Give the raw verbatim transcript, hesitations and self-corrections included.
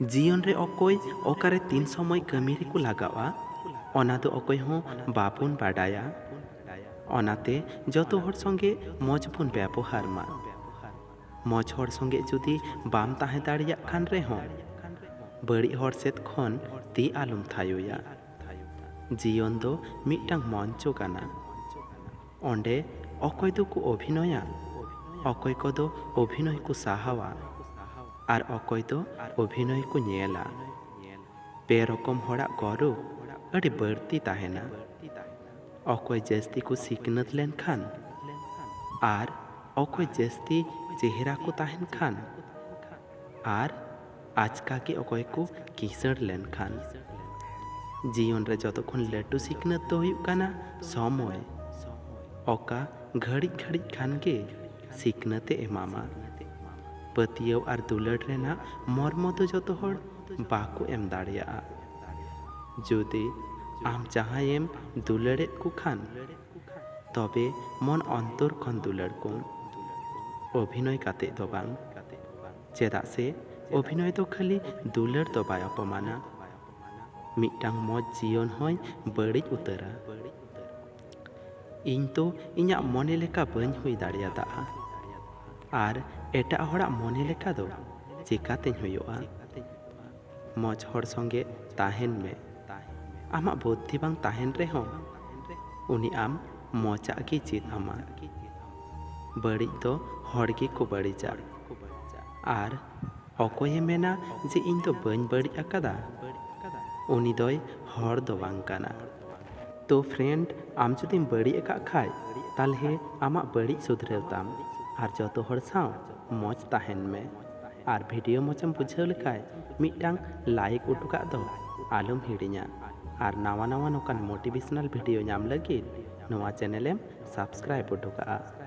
ᱡᱤᱭᱚᱱ ᱨᱮ ᱚᱠᱚᱭ ᱚᱠᱟᱨᱮ ᱛᱤᱱ ᱥᱚᱢᱚᱭ ᱠᱟᱹᱢᱤ ᱨᱮᱠᱚ ᱞᱟᱜᱟᱣᱟ, ᱚᱱᱟ ᱫᱚ ᱚᱠᱚᱭ ᱦᱚᱸ ᱵᱟᱵᱚᱱ ᱵᱟᱰᱟᱭᱟ᱾ ᱚᱱᱟᱛᱮ ᱡᱚᱛᱚ ᱦᱚᱲ ᱥᱚᱸᱜᱮ ᱢᱚᱡᱽ ᱵᱚᱱ ᱵᱮᱵᱚᱦᱟᱨ ᱢᱟ᱾ ᱢᱚᱡᱽ ᱦᱚᱲ ᱥᱚᱸᱜᱮ ᱡᱩᱫᱤ ᱵᱟᱢ ᱛᱟᱦᱮᱸ ᱫᱟᱲᱮᱭᱟᱜ ᱠᱟᱱ ᱨᱮᱦᱚᱸ, ᱵᱟᱹᱲᱤᱡ ᱦᱚᱲ ᱥᱮᱫ ᱠᱷᱚᱱ ᱛᱤ ᱟᱞᱚᱢ ᱛᱷᱟᱭᱚᱭᱟ᱾ ᱡᱤᱭᱚᱱ ᱫᱚ ᱢᱤᱫᱴᱟᱝ ᱢᱚᱧᱪᱚ ᱠᱟᱱᱟ᱾ ᱚᱸᱰᱮ ᱚᱠᱚᱭ ᱫᱚᱠᱚ ᱚᱵᱷᱤᱱᱚᱭᱟ, ᱚᱠᱚᱭ ᱠᱚᱫᱚ ᱚᱵᱷᱤᱱᱚᱭ ᱠᱚ ᱥᱟᱦᱟᱣᱟ, ᱟᱨ ᱚᱠᱚᱭ ᱫᱚ ᱚᱵᱷᱤᱱᱚᱭ ᱠᱚ ᱧᱮᱞᱟ᱾ ᱯᱮ ᱨᱚᱠᱚᱢ ᱦᱚᱲᱟᱜ ᱜᱚᱨᱚᱵᱽ ᱟᱹᱰᱤ ᱵᱟᱹᱲᱛᱤ ᱛᱟᱦᱮᱱᱟ᱾ ᱚᱠᱚᱭ ᱡᱟᱹᱥᱛᱤ ᱠᱚ ᱥᱤᱠᱷᱱᱟᱹᱛ ᱞᱮᱱᱠᱷᱟᱱ, ᱟᱨ ᱚᱠᱚᱭ ᱡᱟᱹᱥᱛᱤ ᱪᱮᱦᱨᱟ ᱠᱚ ᱛᱟᱦᱮᱱ ᱠᱷᱟᱱ, ᱟᱨ ᱟᱪᱠᱟ ᱜᱮ ᱚᱠᱚᱭ ᱠᱚ ᱠᱤᱥᱟᱹᱬ ᱞᱮᱱᱠᱷᱟᱱ᱾ ᱡᱤᱭᱚᱱ ᱨᱮ ᱡᱚᱛᱚ ᱠᱷᱚᱱ ᱞᱟᱹᱴᱩ ᱥᱤᱠᱷᱱᱟᱹᱛ ᱫᱚ ᱦᱩᱭᱩᱜ ᱠᱟᱱᱟ ᱥᱚᱢᱚᱭ᱾ ᱚᱠᱟ ᱜᱷᱟᱹᱲᱤᱡ ᱜᱷᱟᱹᱲᱤᱡ ᱠᱷᱟᱱ ᱜᱮ ᱥᱤᱠᱷᱱᱟᱹᱛ ᱮ ᱮᱢᱟᱢᱟ᱾ ᱯᱟᱹᱛᱭᱟᱹᱣ ᱟᱨ ᱫᱩᱞᱟᱹᱲ ᱨᱮᱱᱟᱜ ᱢᱚᱨᱢᱚ ᱫᱚ ᱡᱚᱛᱚ ᱦᱚᱲ ᱵᱟᱠᱚ ᱮᱢ ᱫᱟᱲᱮᱭᱟᱜᱼᱟ᱾ ᱡᱩᱫᱤ ᱟᱢ ᱡᱟᱦᱟᱸᱭᱮᱢ ᱫᱩᱞᱟᱹᱲᱮᱫ ᱠᱚ ᱠᱷᱟᱱ, ᱛᱚᱵᱮ ᱢᱚᱱ ᱚᱱᱛᱚᱨ ᱠᱷᱚᱱ ᱫᱩᱞᱟᱹᱲ ᱠᱚᱢ᱾ ᱚᱵᱷᱤᱱᱚᱭ ᱠᱟᱛᱮ ᱫᱚ ᱵᱟᱝ, ᱪᱮᱫᱟᱜ ᱥᱮ ᱚᱵᱷᱤᱱᱚᱭ ᱫᱚ ᱠᱷᱟᱹᱞᱤ ᱫᱩᱞᱟᱹᱲ ᱫᱚ ᱵᱟᱭ ᱚᱯᱚᱢᱟᱱᱟ, ᱢᱤᱫᱴᱟᱝ ᱢᱚᱡᱽ ᱡᱤᱭᱚᱱ ᱦᱚᱸᱭ ᱵᱟᱹᱲᱤᱡ ᱩᱛᱟᱹᱨᱟ᱾ ᱤᱧ ᱫᱚ ᱤᱧᱟᱹᱜ ᱢᱚᱱᱮ ᱞᱮᱠᱟ ᱵᱟᱹᱧ ᱦᱩᱭ ᱫᱟᱲᱮᱭᱟᱫᱟ, ᱟᱨ ᱮᱴᱟᱜ ᱦᱚᱲᱟᱜ ᱢᱚᱱᱮ ᱞᱮᱠᱟ ᱫᱚ ᱪᱮᱠᱟᱛᱮᱧ ᱦᱩᱭᱩᱜᱼᱟ? ᱢᱚᱡᱽ ᱦᱚᱲ ᱥᱚᱸᱜᱮ ᱛᱟᱦᱮᱱ ᱢᱮ᱾ ᱟᱢᱟᱜ ᱵᱩᱫᱽᱫᱷᱤ ᱵᱟᱝ ᱛᱟᱦᱮᱱ ᱨᱮᱦᱚᱸ, ᱩᱱᱤ ᱟᱢ ᱢᱚᱡᱟᱜ ᱜᱮ ᱪᱮᱫ ᱟᱢᱟ᱾ ᱵᱟᱹᱲᱤᱡ ᱫᱚ ᱦᱚᱲ ᱜᱮᱠᱚ ᱵᱟᱹᱲᱤᱡᱟ, ᱟᱨ ᱚᱠᱚᱭᱮ ᱢᱮᱱᱟ ᱡᱮ ᱤᱧ ᱫᱚ ᱵᱟᱹᱧ ᱵᱟᱹᱲᱤᱡ ᱟᱠᱟᱫᱟ, ᱩᱱᱤ ᱫᱚᱭ ᱦᱚᱲ ᱫᱚ ᱵᱟᱝ ᱠᱟᱱᱟ᱾ ᱛᱚ friend, ᱟᱢ ᱡᱩᱫᱤᱢ ᱵᱟᱹᱲᱤᱡ ᱟᱠᱟᱫ ᱠᱷᱟᱡ, ᱛᱟᱞᱦᱮ ᱟᱢᱟᱜ ᱵᱟᱹᱲᱤᱡ ᱥᱩᱫᱷᱨᱟᱹᱣ ᱛᱟᱢ ᱟᱨ ᱡᱚᱛᱚ ᱦᱚᱲ ᱥᱟᱶ ᱢᱚᱡᱽ ᱛᱟᱦᱮᱱ ᱢᱮ᱾ ᱟᱨ video ᱢᱚᱡᱽ ᱮᱢ ᱵᱩᱡᱷᱟᱹᱣ ᱞᱮᱠᱷᱟᱡ, ᱢᱤᱫᱴᱟᱝ like ᱚᱴᱚ ᱠᱟᱜ ᱫᱚ ᱟᱞᱚᱢ ᱦᱤᱲᱤᱧᱟ᱾ ᱟᱨ ᱱᱟᱣᱟ ᱱᱟᱣᱟ ᱱᱚᱝᱠᱟᱱ motivational video ᱧᱟᱢ ᱞᱟᱹᱜᱤᱫ ᱱᱚᱣᱟ channel ᱮᱢ subscribe ᱚᱴᱚ ᱠᱟᱜᱼᱟ᱾